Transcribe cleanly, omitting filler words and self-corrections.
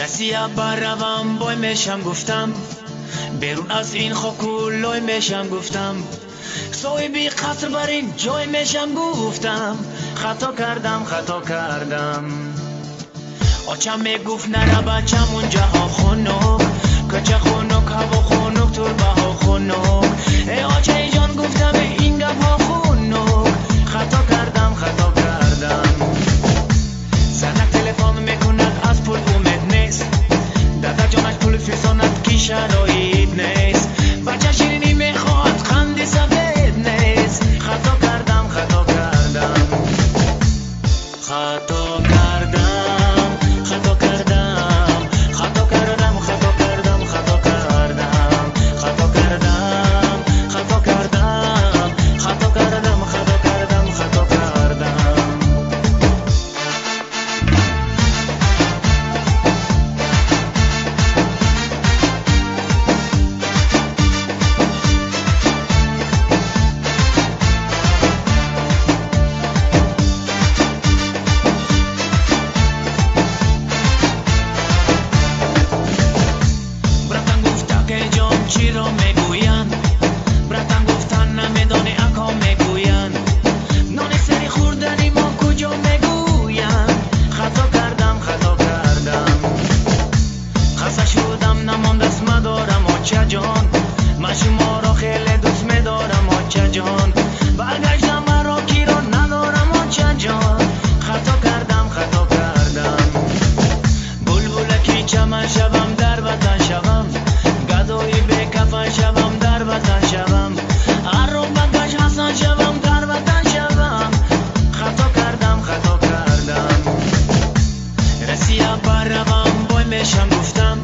Россия баравам бой мешам гуфтам, берун аз ин хоку лой мешам гуфтам, соҳиби қаср бар ин ҷой мешам гуфтам, хато кардам, хато кардам. Очам мегуфт нара бачам унҷаҳо хунук, кӯча хунук, ҳаво хунук, турбаҳо хунук. Э очаи ҷон гуфтам ин гапҳо хунук, хато кардам, хато кардам. Занак телефон мекунад, аз пул умед нест, дадаҷонаш пул фирсонад ки шароит нест, бача ширинӣ мехоҳад қанди сафед нест, хато кардам, хато кардам, хато кардам, хато кардам, хато кардам, хато кардам, хато кардам, хато кардам, хато кардам, хато кардам, хато кардам, хато кардам. Братан гуфт акаҷон чиро мегӯянд, братан гуфтан намедони ако мегӯянд, нони сари хӯрдани мо куҷо мегӯянд, хато кардам, хато кардам, хаста шудам намондаст мадорам очаҷон, ман шуморо хеле дӯст медорам очаҷон, баргаштам маро киро надорам очаҷон, хато кардам, хато кардам. Булбулаки чаман шавам дар ватан шавам, гадои бекафан шавам дар ватан шавам, аробакаш Ҳасан шавам дар ватан шавам, хато кардам, хато кардам. Россия баравам бой мешам гуфтам.